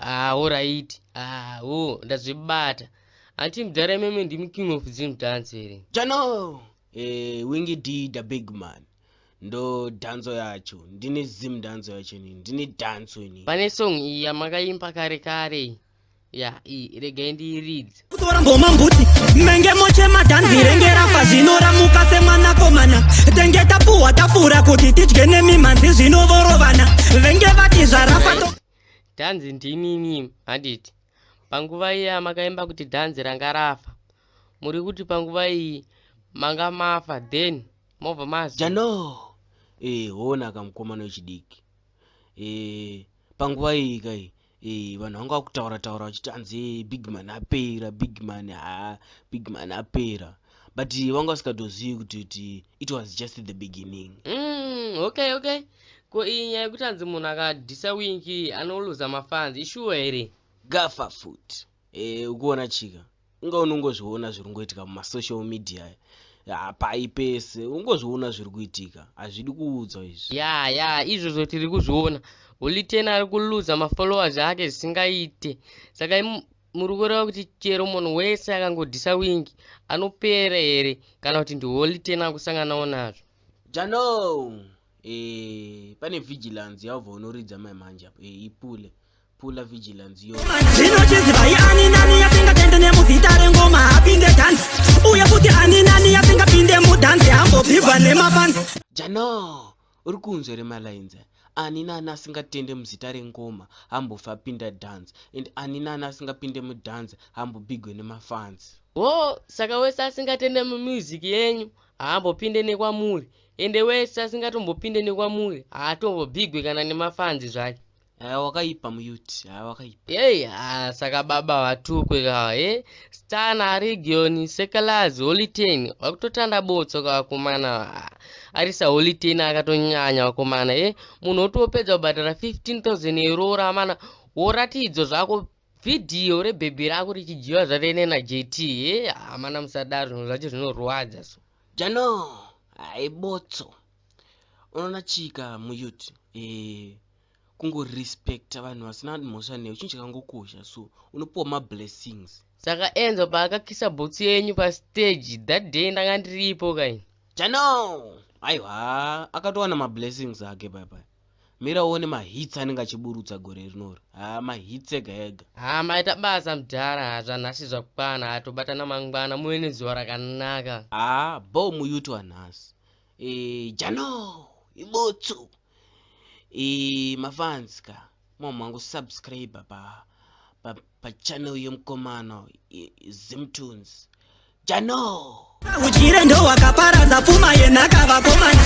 Ah, alright. Ah, oh, ndazvibata. Anti mudhara imeme ndimi king of Zim dance here? Jano! Winky D the big man. Ndo dhanzo yacho. Ndini Zim dhanzo yacho ini. Ndini dhanzo ini. Pane song iyi yamakaimba kare kare. Ya, iyi regai ndiiridze. Kutora ngoma mbuti menge mochema dhanzi renge rafa zvinoramuka semwanakomana tenge tapuhwa tafura kuti tidye nemimhanzi zvinovorovana venge vati zvarafa to Dhanzi ndimimi, handiti? Panguva iya makaimba kuti dhanzi ranga rafa. Muri kuti panguva iyi manga mafa then mobva mazi. Jano! Hona kamukomana wechidiki. Panguva iyi kai vanhu vanga vakutaura taura vachiti anzi big man apera, big man ha, big man apera. But vanga vasikatozivi kuti it was just the beginning. Okay. Ko iyi nyaya yekuti anzi munhu akadhisa Winky anoluza mafans ishuwa here? Gafa futi. Ukuona chika. Unga unongozviona zviri kungoitika mumasocial media ya, pai pese ungozviona zviri kuitika, hazvidi kuudzwa izvi. Ya, izvozvo tiri kuzviona. Holy Ten ari kuluza mafollowers ake zvisingaite. Saka muri kureva kuti chero munhu wese akangodhisa Winky anopera here, kana kuti ndi Holy Ten akusanganawo nazvo? Jano! Pane vigilance yabva unoridza mai manje apo. Ipule pula vigilance yo. Zvino chizivai ani nani asingatende nemuzita rengoma apinde dhanzi, uye futi ani nani asingapinde mudhanzi ambobvigwa nemafanzi. Jano, uri kunzwa here malines aya? Ani nani asingatende muzita rengoma hambofa apinda dance, and ani nani asingapinde mudhanzi hambobigwe nemafans. Wo, saka wese asingatende mumusic yenyu haambopinde nekwamuri, ende wese asingatombopinde nekwamuri haatombobigwe kana nemafanzi zvake. Haya, wakaipa muyuti, haya, wakaipa. Yei, ah, saka baba vatukwe ka Stunner, Region, Sekalaz, Holy Ten vakutotanda botso ka vakomana. Ah, arisa Holy Ten akatonyanya vakomana. Munhu otopedza kubhadhara 15,000 eroora mana, woratidzwa zvako vhidhiyo rebhebhi rako richidyiwa zvarene naJT. Amana, musadaro, zvinhu zvacho zvinorwadza so. Jano, haibotso. Unoona chika muyuti, kungorespecta vanhu vasina mhosva newe chinhu chakangokosha, so unopiwa mablessings. Saka Enzo paakakisa bhutsu yenyu pastage that day ndanga ndiripo kai? Jano, aiwa, akatowana mablessings ake paipai. Mira uone mahits anenge achiburutsa gore rinori. Ha, mahits ega ega. Ha, maita basa mudhara, zvanhasi zvakwana, atobatana mangwana, muve nezuva rakanaka. Ha, bo muyuti wanhasi. Jano, ibotso. Mafans ka mwa subscribe pa pa pa channel yemukomana Zimtunes. Jano! Udyire ndo wakaparadza pfuma yenhaka vakomana.